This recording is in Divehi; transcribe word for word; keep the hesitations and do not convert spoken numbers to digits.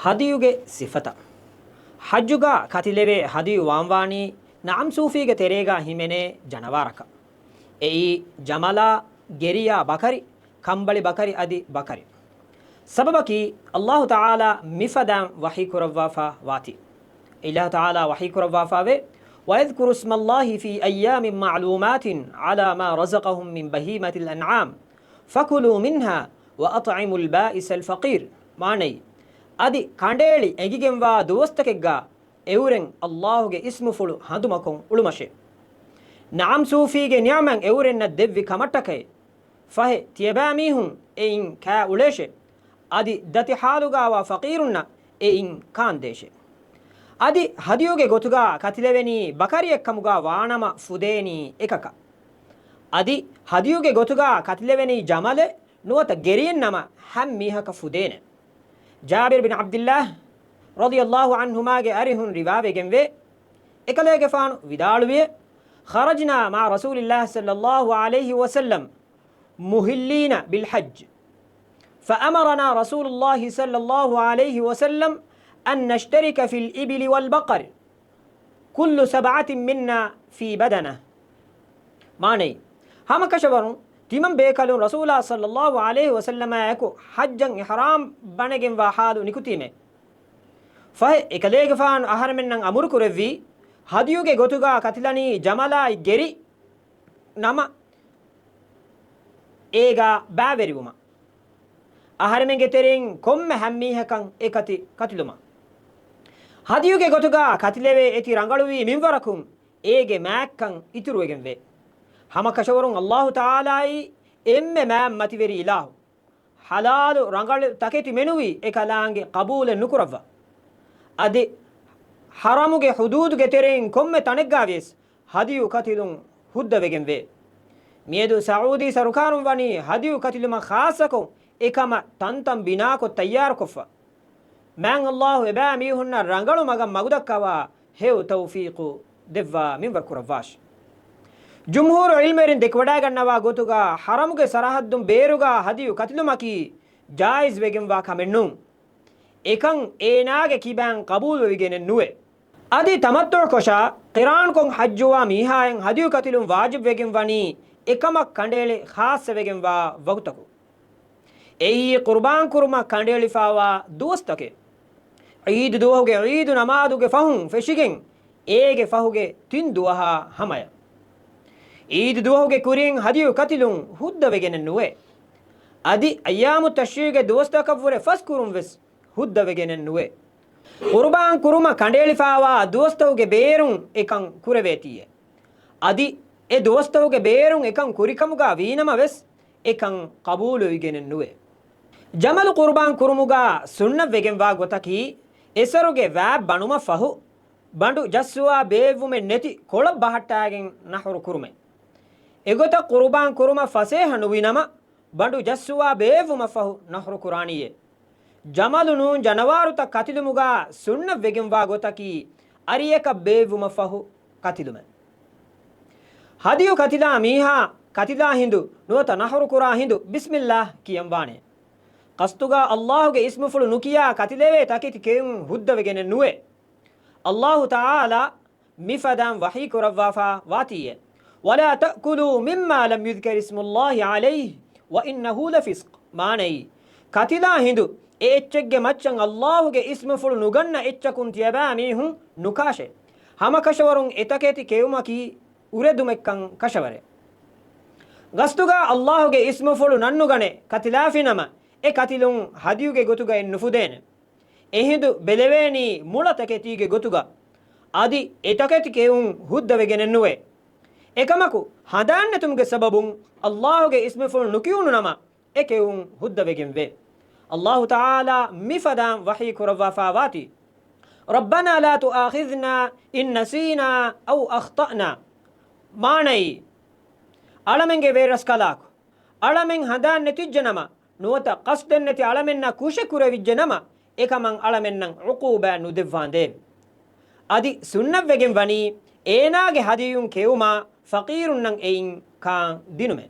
ހަދިޔުގެ ސިފަތައް. ޙައްޖުގަ ކަތިލެވޭ ހަދިޔު ވާންވާނީ ނަޢަމް ސޫފީގެ ތެރޭގަ ހިމެނޭ ޖަނަވާރަކަށް. އެއީ ޖަމަލާ، ގެރިޔާ ބަކަރި، ކަނބަޅި ބަކަރި އަދި ބަކަރި. ސަބަބަކީ، އައްލާހު ތަޢާލާ މިފަދައިން ވަޙީ ކުރައްވާފަ ވާތީ. އެ އައްލާހު ތަޢާލާ ވަޙީ ކުރައްވާފަވޭ، وَيَذْكُرُوا اسْمَ اللَّهِ فِي أَيَّامٍ مَّعْلُومَاتٍ عَلَىٰ مَا رَزَقَهُم مِّن بَهِيمَةِ الْأَنْعَامِ فَكُلُوا مِنْهَا وَأَطْعِمُوا الْبَائِسَ الْفَقِيرَ. މާނައީ، އަދި ކަނޑައެޅި އެނގިގެންވާ ދުވަސްތަކެއްގަ އެއުރެން އައްލާހުގެ އިސްމުފުޅު ހަނދުމަކޮށް އުޅުމަށޭ. ނަޢަމް ސޫފީގެ ނިޢުމަތް އެއުރެންނަށް ދެއްވި ކަމަށްޓަކައި، ފަހެ ތިޔަބައިމީހުން އެއިން ކާ އުޅޭށޭ. އަދި ދަތި ޙާލުގަވާ ފަޤީރުންނަށް އެއިން ކާންދޭށޭ. އަދި ހަދިޔުގެ ގޮތުގަ ކަތިލެވެނީ ބަކަރިއެއްކަމުގަ ވާނަމަ ފުދޭނީ އެކަކަށް. އަދި ހަދިޔުގެ ގޮތުގަ ކަތިލެވެނީ ޖަމަލެއް ނުވަތަ ގެރިއެއްނަމަ ހަމަ މީހަކަށް ފުދޭނެ. ޖާބިރު ބިން ޢަބްދިއްލާހް ރަޟިޔައްލާހު ޢަންހުމާގެ އަރިހުން ރިވާވެގެންވޭ، އެކަލޭގެފާނު ވިދާޅުވިއޭ، خَرَجْنَا مَعَ رَسُولِ اللَّهِ صَلَّى اللَّهُ عَلَيْهِ وَسَلَّمَ مُهِلِّينَ بِالْحَجِّ، فَأَمَرَنَا رَسُولُ اللَّهِ صَلَّى اللَّهُ عَلَيْهِ وَسَلَّمَ أَن نَّشْتَرِكَ فِي الْإِبِلِ وَالْبَقَرِ، كُلُّ سَبْعَةٍ مِنَّا فِي بَدَنَةٍ. މާނައީ، ހަމަކަށަވަރުން ތިމަން ބޭކަލުން ރަސޫލާ ޞައްލައްލާހު ޢަލައިހި ވަސައްލަމާއެކު ޙައްޖަށް އިޙްރާމް ބަނެގެންވާ ޙާލު ނިކުތީމޭ. ފަހެ އެކަލޭގެފާނު އަހަރެމެންނަށް އަމުރުކުރެއްވީ، ހަދިޔުގެ ގޮތުގަ ކަތިލަނީ ޖަމަލާއި ގެރި ނަމަ، އޭގަ ބައިވެރިވުމަށް. އަހަރެމެންގެ ތެރެއިން ކޮންމެ ހަމަ މީހަކަށް އެ ކަތި ކަތިލުމަށް. ހަދިޔުގެ ގޮތުގަ ކަތިލެވޭ އެތި ރަނގަޅުވީ މިންވަރަކުން އޭގެ މާތްކަން އިތުރުވެގެންވޭ. ހަމަކަށަވަރުން އައްލާހު ތަޢާލާއީ އެންމެ މާތް މަތިވެރި އިލާހު. ޙަލާލު ރަނގަޅު ތަކެތި މެނުވީ އެ ކަލާނގެ ޤަބޫލެއް ނުކުރައްވާ. އަދި ޙަރަމުގެ ޙުދޫދުގެ ތެރެއިން ކޮންމެ ތަނެއްގަވިޔަސް ހަދިޔު ކަތިލުން ހުއްދަވެގެންވޭ. މިއަދު ސަޢޫދީ ސަރުކާރުން ވަނީ ހަދިޔު ކަތިލުމަށް ޚާއްޞަކޮށް އެކަމަށް ތަންތަން ބިނާކޮށް ތައްޔާރުކޮށްފަ. މާތް އައްލާހު އެބައިމީހުންނަށް ރަނގަޅު މަގަށް މަގުދައްކަވާ ހެޔޮ ތައުފީޤު ދެއްވާ މިންވަރު ކުރައްވާށި. ޖުމްހޫރު ޢިލްމުވެރިން ދެކިވަޑައިގަންނަވާ ގޮތުގަ ޙަރަމުގެ ސަރަޙައްދުން ބޭރުގަ ހަދިޔު ކަތިލުމަކީ ޖާއިޒް ވެގެންވާ ކަމެއް ނޫން. އެކަން އޭނާގެ ކިބައިން ޤަބޫލުވެވިގެނެއް ނުވޭ. އަދި ތަމައްތުޢު ކޮށާ، ޤިރާންކޮށް ޙައްޖުވާ މީހާއަށް ހަދިޔު ކަތިލުން ވާޖިބް ވެގެން ވަނީ އެކަމަށް ކަނޑައެޅި ޚާއްޞަވެގެންވާ ވަގުތަކު. އެއީ ޤުރުބާން ކުރުމަށް ކަނޑައެޅިފައިވާ ދުވަސްތަކެއް. ޢީދު ދުވަހުގެ ޢީދު ނަމާދުގެ ފަހުން ފެށިގެން އޭގެ ފަހުގެ ތިން ދުވަހާ ހަމަޔަށް. ޢީދު ދުވަހުގެ ކުރިން ހަދިޔު ކަތިލުން ހުއްދަވެގެނެއް ނުވޭ. އަދި އައްޔާމު ތަޝްރީޢުގެ ދުވަސްތަކަށްވުރެ ފަސް ކުރުން ވެސް ހުއްދަވެގެނެއް ނުވޭ. ޤުރުބާން ކުރުމަށް ކަނޑައެޅިފައިވާ ދުވަސްތަކުގެ ބޭރުން އެކަން ކުރެވޭތީއޭ. އަދި އެ ދުވަސްތަކުގެ ބޭރުން އެކަން ކުރިކަމުގަ ވީނަމަ ވެސް އެކަން ޤަބޫލުވެގެނެއް ނުވޭ. ޖަމަލު ޤުރުބާން ކުރުމުގަ ސުންނަތް ވެގެންވާ ގޮތަކީ، އެސަރުގެ ވާތް ބަނުމަށް ފަހު، ބަނޑު ޖައްސުވާ ބޭއްވުމެއް ނެތި ކޮޅަށް ބަހައްޓާގެން ނަޙުރު ކުރުމޭ. އެގޮތަށް ޤުރުބާން ކުރުމަށް ފަސޭހަ ނުވިނަމަ، ބަނޑު ޖައްސުވާ ބޭއްވުމަށް ފަހު ނަޙުރު ކުރާނީއޭ. ޖަމަލު ނޫން ޖަނަވާރުތައް ކަތިލުމުގަ ސުންނަތް ވެގެންވާ ގޮތަކީ، އަރިއަކަށް ބޭއްވުމަށް ފަހު ކަތިލުމޭ. ހަދިޔު ކަތިލާ މީހާ، ކަތިލާ ހިނދު ނުވަތަ ނަޙުރު ކުރާ ހިނދު ބިސްމިއްލާހް ކިޔަން ވާނެ. ޤަޞްދުގަ އައްލާހުގެ އިސްމުފުޅު ނުކިޔާ ކަތިލެވޭ ތަކެތި ކެއުން ހުއްދަވެގެނެއް ނުވޭ. އައްލާހު ތަޢާލާ މިފަދައިން ވަޙީ ކުރައްވާފަ ވާތީއޭ، وَلَا تَأْكُلُوا مِمَّا لَمْ يُذْكَرِ اسْمُ اللَّهِ عَلَيْهِ وَإِنَّهُ لَفِسْقٌ. މާނައީ، ކަތިލާ ހިނދު އެ އެއްޗެއްގެ މައްޗަށް އައްލާހުގެ އިސްމުފުޅު ނުގަންނަ އެއްޗަކުން ތިޔަބައިމީހުން ނުކާށޭ. ހަމަކަށަވަރުން އެތަކެތި ކެއުމަކީ އުރެދުމެއްކަން ކަށަވަރޭ. ގަސްދުގަ އައްލާހުގެ އިސްމުފުޅު ނަންނުގަނެ ކަތިލާފިނަމަ، އެ ކަތިލުން ހަދިޔުގެ ގޮތުގައި ނުފުދޭނެ. އެހިނދު ބެލެވޭނީ މުޅަ ތަކެތީގެ ގޮތުގަ. އަދި އެތަކެތި ކެއުން ހުއްދަވެގެނެއްނުވޭ. އެކަމަކު، ހަނދާންނެތުމުގެ ސަބަބުން އައްލާހުގެ އިސްމުފުޅު ނުކިޔުނުނަމަ، އެ ކެއުން ހުއްދަވެގެންވޭ. އައްލާހު ތަޢާލާ މިފަދައިން ވަޙީ ކުރައްވާފަ ވާތީ، رَبَّنَا لَا تُؤَاخِذْنَا إِن نَّسِينَا أَوْ أَخْطَأْنَا. މާނައީ، އަޅަމެންގެ ވެރިރަސްކަލާކޮ، އަޅަމެން ހަނދާން ނެތިއްޖެ ނަމަ، ނުވަތަ ޤަޞްދެއް ނެތި އަޅަމެންނަށް ކުށެއް ކުރެވިއްޖެ ނަމަ، އެކަމަށް އަޅަމެންނަށް ޢުޤޫބާތް ނުދެއްވާނދޭވެ. އަދި ސުންނަތްވެގެން ވަނީ، އޭނާގެ ހަދިޔުން ކެއުމާ، ފަޤީރުންނަށް އެއިން ކާން ދިނުމޭ.